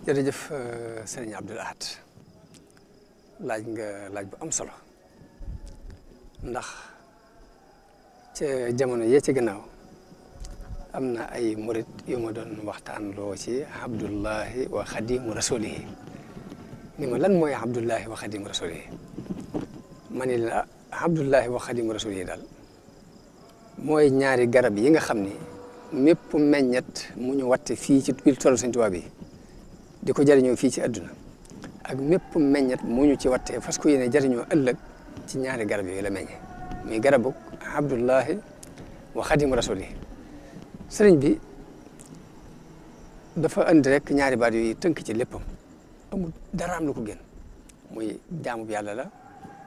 jërëjëf sëriñ Abdoul Ahad laaj nga laaj bu am solo ndax ca jamono yee ci gannaaw am na ay murit yu ma doon waxtaan loo ci Abdullahi wa Xadimu Rasulihi ni ma lan mooy Abdullahi wa Xadimu Rasulihi ma ni la Abdullahi wa Xadimu Rasulihi daal mooy ñaari garab yi nga xam ni mépp meññet mu ñu watte fii ci biir toolu Sëñ Tuubaa bi di ko jëriñoo fii ci àdduna ak mépp meññet mu ñu ci wattee fas ko yéene jëriñoo ëllëg ci ñaari garab yooyu la meññe muy garabu Abdullahi wa Xadimu Rasulihi sëriñ bi dafa andi rek ñaari baat yooyu tënk ci léppam amul dara am lu ko gën muy jaamu yàlla la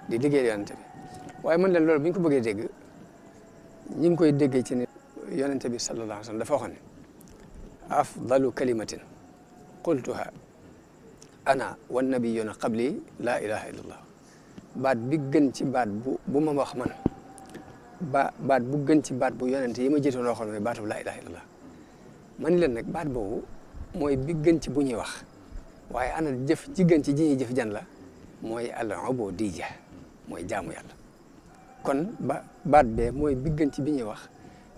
di liggéey yonente bi waaye man leen loolu bu ñu ko bëggee dégg ñi ngi koy déggee ci ni yonente bi sallallahu alayhi wa sallam dafa waxoon ne afdalu kalimatin qultuha ana wan nabiyuna qabli laa ilaha illallah baat bi gën ci baat bu ma wax man baat bu gën ci baat bu yonente yi ma jiitoon waxoon mooy baatu laa ilaha illallah man leen nag baat boobu mooy bi gën ci bu ñuy wax waaye ana jëf ji gën ci ji ñuy jëf jan la mooy al ubudiyya mooy jaamu yàlla kon baat bee mooy bi gën ci bi ñuy wax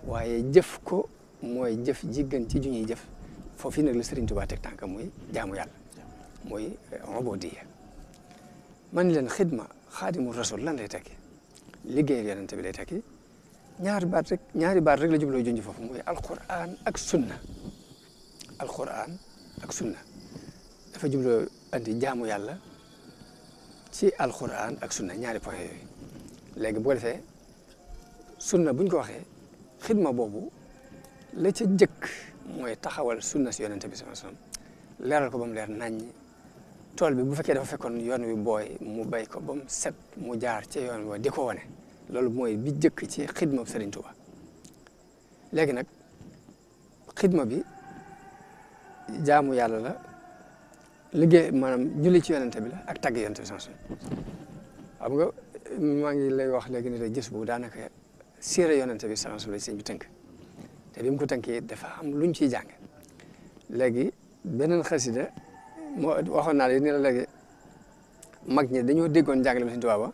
waaye jëf ko mooy jëf ji gën ci ju ñuy jëf foofu nag la Sëriñ Tuubaa teg tànk muy jaamu yàlla mooy ubudiyya man leen xidma xaadimu rasul lan lay tekki liggéeyal yonente bi lay tekki ñaari baat rek la jubloo junj foofu muy alquran ak sunna alquran ak sunna dafa jubloo andi jaamu yàlla ci alquran ak sunna ñaari point yooyu léegi bu ko defee sunna buñ ko waxee xidma boobu la ca jëkk mooy taxawal sunna si yonente bi sallallahu alayhi wasallam leeral ko ba mu leer naññi tool bi bu fekkee dafa fekkoon yoon wi booy mu bay ko ba mu set mu jaar ci yoon wi di ko wane loolu mooy bi jëkk ci xidma bi Sëriñ Tuubaa léegi nag xidma bi jaamu yàlla la liggéey maanaam julli ci yonente bi la ak tagg yonente bi sallallahu alayhi wasallam xam nga maa ngi lay wax léegi ni la gis bu daanaka siira yonente bi sallallahu alayhi wasallam sëñ bi tënk te bi mu ko tënkee dafa am luñ ciy jàng léegi beneen xasida moo waxoon naa la ni la léegi mag ñi dañoo déggoon jàngale bi Sëñ Tuubaa ba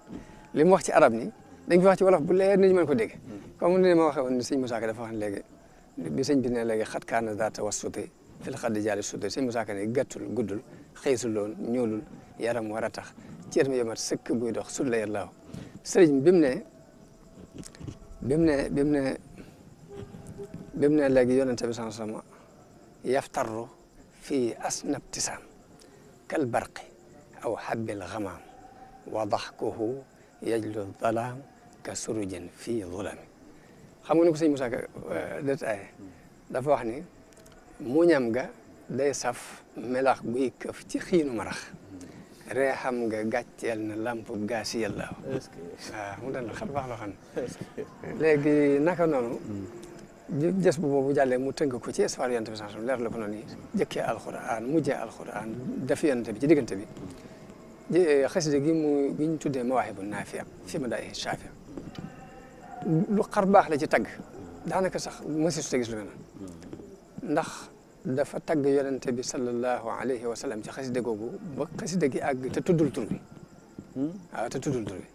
li mu wax ci arab ni dañ ko wax ci wolof bu leer ni ñu mën ko dégg comme ni ma waxee woon ni sëñ Musaa Ka dafa wax léegi bi sëñ bi ne léegi xat kaana daa tawassuti fil xaddi jaali suuti sëñ Musaa Ka ne gàttul guddul xëysul loon ñuulul yaram war a tax cër mi yomat sëkk buy dox sud la yàllaaw sëriñ bi mu ne léegi yonente bi sallallahu alayhi wasallam yaftarru fii asnab tisaam kal barqi aw habbil ghamaam wa daxkuhu yajlu dhalaam ka surujin fii zulami xam nga ni ko sëñ Musaa Ka détaillé dafa wax ni muñam ga day saf melax buy këf ci xiinu marax ree xam nga gàcceel na lamp gaasi yàlla waaw mu dal xam baax loo xam ne léegi naka noonu jës bu boobu jàllee mu tënk ko ci histoire yonent bi sallallahu alayhi wasallam leer la ko noonu jëkkee alquran mujjee alquran def yonent bi ci diggante bi xasida gi gi ñu tuddee mawaahibu naafi'a fi madaa'ihi shaafi'a lu xar baax la ci tagg daanaka sax mësisu te gis lu mel ndax dafa tagg yonent bi sallallahu alayhi wa sallam ci xasida googu ba xasida gi àgg te tuddul tur bi waaw te tuddul tur bi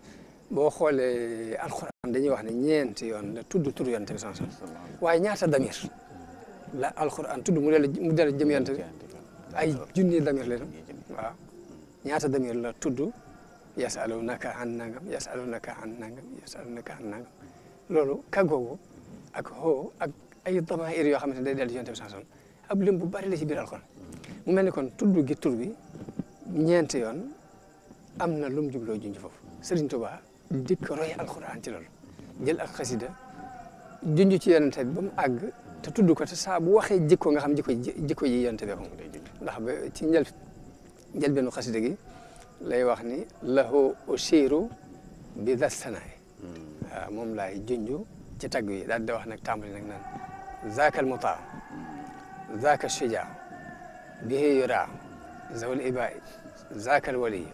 boo xoolee alquran dañuy wax ne ñeenti yoon la tudd tur yonent bi sallallahu alayhi wasallam waaye ñaata damir la alquran tudd mu dellu jëm yonent bi ay junni damir la waaw ñaata damir la tudd yasalunaka an nangam yasalunaka an nangam yasalunaka an nangam loolu kàggoogu ak xoo ak ay damair yoo xamante ne day dellu yonent bi sallallahu alayhi wasallam ab lim bu bari la ci biir alquran mu mel ni kon tudd gi tur bi ñeenti yoon am na lu mu jubloo junj foofu Sëriñ Tuubaa dikk roy alquran ci loolu jël ak xasida junj ci yonente bi ba mu àgg te tudd ko te saa bu waxee jikko nga xam jikko ji yonente bi ndax ba ci njëlbeenu xasida gi lay wax ni lahu ushiru bi da sanaay waaw moom laay junj ci tagg yi daal di wax nag tàmbali nag naan zaaka al mutaa zaaka shujaa bihi yuraa zawul ibaay zaaka al waliy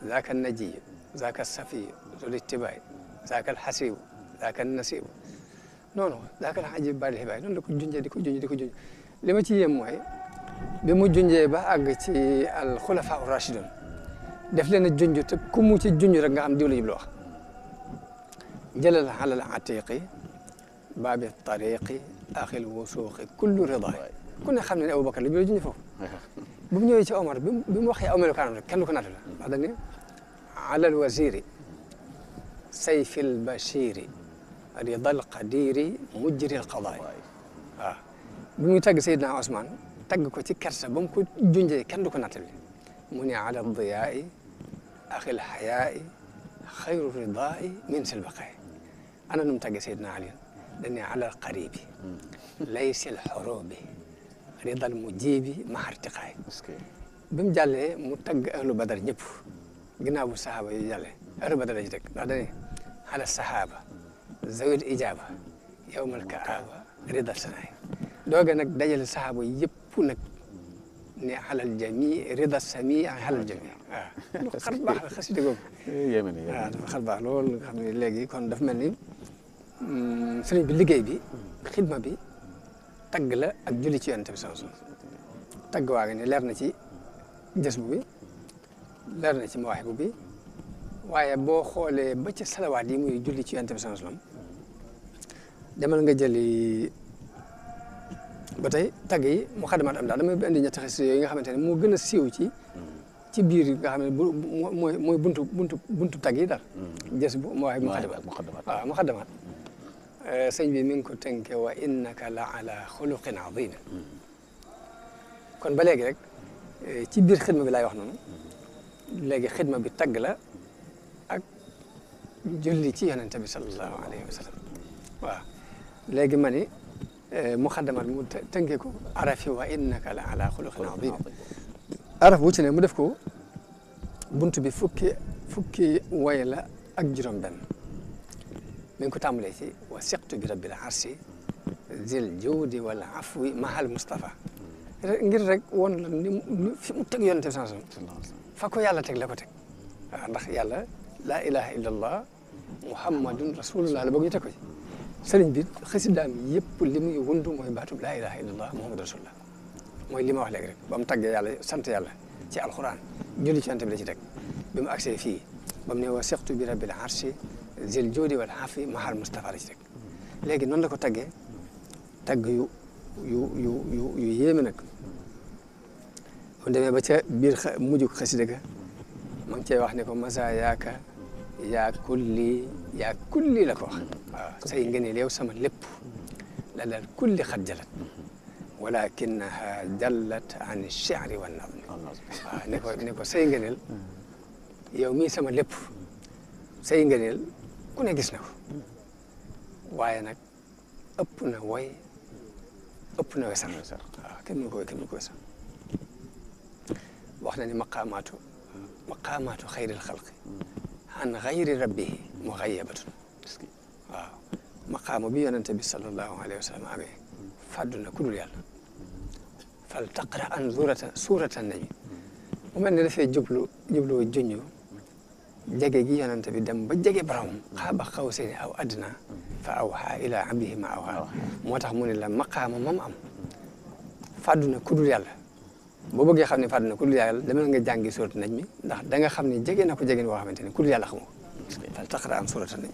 zaaka al najiy zaaka al safiy zul ittibaay zaaka al xasibu zaaka al nasibu noonu zaaka al ajib baal xibaay noonu la ko junjee di ko junj li ma ci yem mooy bi mu junjee ba àgg ci al xulafa rashidun def leen a junj te ku mu ci junj rek nga xam diw la jublu wax jëlal alal atiqi baabi tariqi axil wusuqi kullu rida ku ne xam ne Aboubacar la jublu junj foofu bu mu ñëwee ci Omar bi mu waxee aw melokaanam rek kenn du ko natt la wax dañ ne alal waziri sayfil bashiri ridal qadiri mujril qadaay waaw bi muy tagg Seydina Ousmane tagg ko ci kersa ba mu ko junjee kenn du ko nattali mu ne ala diyaai axil xayaai xayru ridaai min sil baqaay ana nu mu tagge Seydina Ali dañ ne ala qaribi laysil xurubi ridal mujibi mahartiqaay bi mu jàllee mu tagg ahlu badar ñëpp ginnaaw bu sahaaba yi jàllee ahlu badar la ci teg ndax dañ ne ala sahaba zawil ijaba yowmal kaaba ridal sanaay dooga nag dajale sahaaba yëpp nag ne alal jami rida sami alal jami waaw lu xar baax la xasida googu waaw dafa xar baax loolu nga xam ne léegi kon dafa mel ni sëriñ bi liggéey bi xidma bi tagg la ak julli ci yonent bi sallallahu alayhi wasallam tagg waa ngi ne leer na ci jësbu bi leer na ci mawaahibu bi waaye boo xoolee ba ci salawaat yi muy julli ci yonent bi sallallahu alayhi wasallam demal nga jëli ba tey tagg yi mu xadamaat am daal damay indi ñetti xasida yooyu nga xamante ne moo gën a siiw ci biir nga xam ne mooy buntu tagg yi daal jës bu mu waaye mu xadamaat waaw mu xadamaat sëñ bi mi ngi ko tënke wa innaka la ala xuluqin azim kon ba léegi rek ci biir xidma bi laay wax noonu léegi xidma bi tagg la ak julli ci yonente bi sallallahu alayhi wa sallam waaw léegi ma ni muxaddamat mu tënkee ko araf yi wa innaka la ala xuluqin azim araf bu ci ne mu def ko buntu bi fukki way la ak juróom benn mi ngi ko tàmbalee ci wa siqtu bi rabbil arsi zil jawdi wal afwi mahal Mustafa ngir rek woon la ni fi mu teg yonente bi sallallahu alayhi wasallam fa ko yàlla teg la ko teg waaw ndax yàlla laa ilaha illa allah muhammadun rasulullah la bëgg ñu teg ko ci sëriñ bi xasidaam yëpp li muy wundu mooy baatub laa ilaha illallah muhammadu rasulullah mooy li ma wax léegi rek ba mu tàggee yàlla sant yàlla ci alquran julli ci yonent bi la ci teg bi mu agsee fii ba mu ne wa siqtu bi rabbil arshi zil joodi wal afi mahal Mustafa la ci teg léegi noonu la ko taggee tagg yu yéeme nag bu demee ba ca biir mujj xasida ga ma ngi cey wax ne ko masa yaaka yaa kulli la ko wax waaw say ngëneel yow sama lépp la dal kulli xat jalat walakinaha jallat an shi'ri wan nazm waaw ne ko say ngëneel yow mii sama lépp say ngëneel ku ne gis na ko waaye nag ëpp na wesar waaw kenn mënu ko wesar wax na ni maqaamaatu xayril xalqi an xayri rabbihi muxayyabatun waaw maqaama bi yonente bi sallallahu alayhi wa sallam amee fàddu na ku dul yàlla fal taqra an suurata najmi mu mel ne dafay jublu junñu jege gi yonente bi dem ba jege borom xaaba xawsayni aw adna fa awha ila abdihi ma awha moo tax mu ne la maqaama moom am fàddu na ku dul yàlla boo bëggee xam ne fàddu na ku dul yàlla demal nga jàngi suurata najmi ndax da nga xam ne jege na ko jege boo xamante ne ku dul yàlla xamoo fal taqra an suurata najmi